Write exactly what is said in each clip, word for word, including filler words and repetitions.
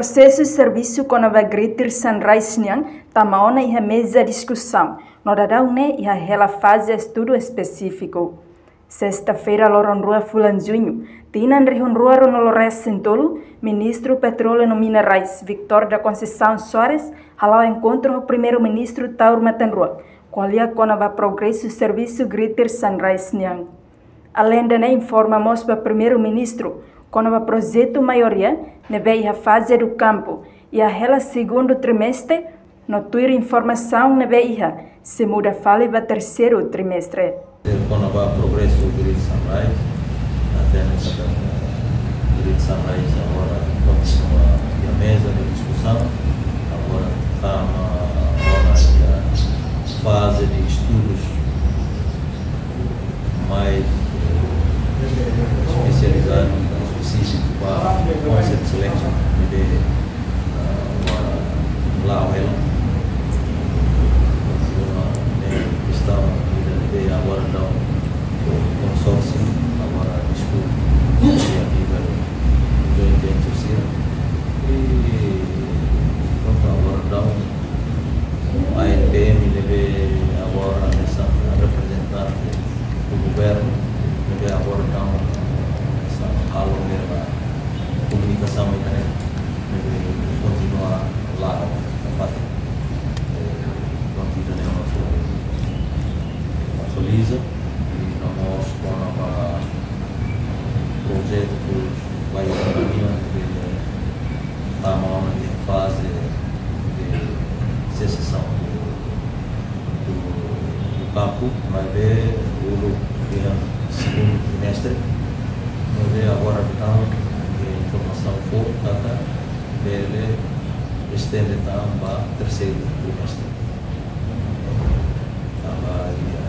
Prosesu servisu kona-ba Greater Sunrise nian tama ona iha meza diskusaun, no daudaun ne'e iha hela faze estudu espesífiku. Sesta-feira, loron rua fulan Juñu, tinan rihun rua ruanulu resin tolu, Ministru Petróleu no Minerais, Victor da Conceição Soares, hala'o enkontru ho Primeiru-Ministru Taur Matan Ruak, ko'alia kona-ba progresu servisu Greater Sunrise nian. Aleinde ne'e, informa mós ba Primeiru-Ministru kona-ba projetu maioria ne'ebé iha faze do kampu, iha hela segundu trimestre, no tuir informasaun ne'ebé iha, sei muda fali ba terseiru trimestre. Kona-ba progresu Greater Sunrise, até nessa data, Greater Sunrise agora kontinua iha meza de diskusaun, agora tama ona iha faze de estudus mais, eh, espesializadu, espesífiku ba concept selection, ne'ebé, ah, agora la'o hela. Uma, eh, kestaun ida ne'ebé agora daudaun konsorsiu, agora diskute iha nivel joint venture sira. I, prontu, agora daudaun ANPM ne'ebé agora hanesan reprezentante do governu, ne'ebé agora daudaun hanesan halo hela komunikasaun ida-ne'e, ne'ebé kontinua la'o nafatin. Eh, prontu, ida-ne'e atu atualiza, i no mós kona-ba projetu ba ekonomia ne'ebé tama ona iha faze de sesasaun do, do, do kampu, maibé uluk iha segundu trimestre, maibé agora daudaun, eh, informasaun fó katak bele estende tan ba terseiru trimestre. Tanba iha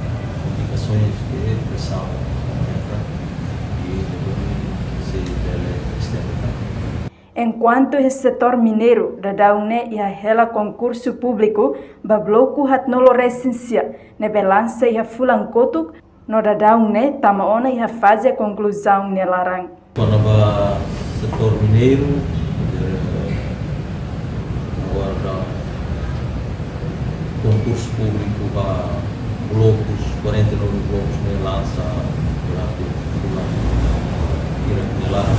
indikasoens de presaun aumenta i ne'e duni sei bele estende tan. Enkuantu iha setór mineiru, daudaun ne'e iha hela konkursu públiku ba bloku haatnulu resin sia, ne'ebé lansa iha fulan kotuk, no daudaun ne'e tama ona iha faze konkluzaun nia laran. Kona-ba setór mineiru, eh, agora daudaun konkursu públiku ba blokus, quarenta e nove blokus ne'e lansa durante fulan, fulan ida nia laran.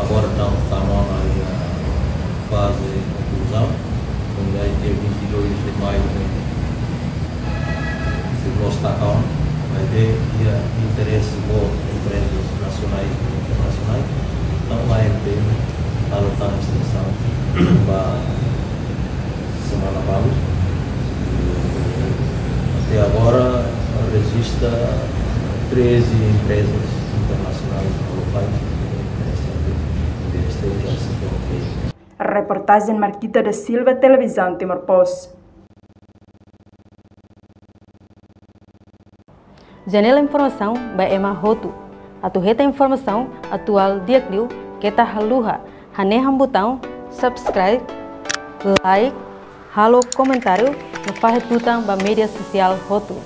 Agora daudaun tama ona iha faze konkluzaun, onde iha dia vinte e dois de maio ne'e, se mós taka ona, maibé iha interese ba emprezas nasionais i internasionais, entaun ANPM halo tan estensaun ba semana balu. Até agora rejista treze emprezas internasionais no lokais interese de investir iha setór. Reportajen Marquita da Silva, Televizaun Timor Post. Janela informasaun ba ema hotu. Atu hetan informasaun atuál di'ak liu, keta haluha hanehan butaun subscribe, like, halo komentáriu, no fahe tutan ba média sosiál hotu.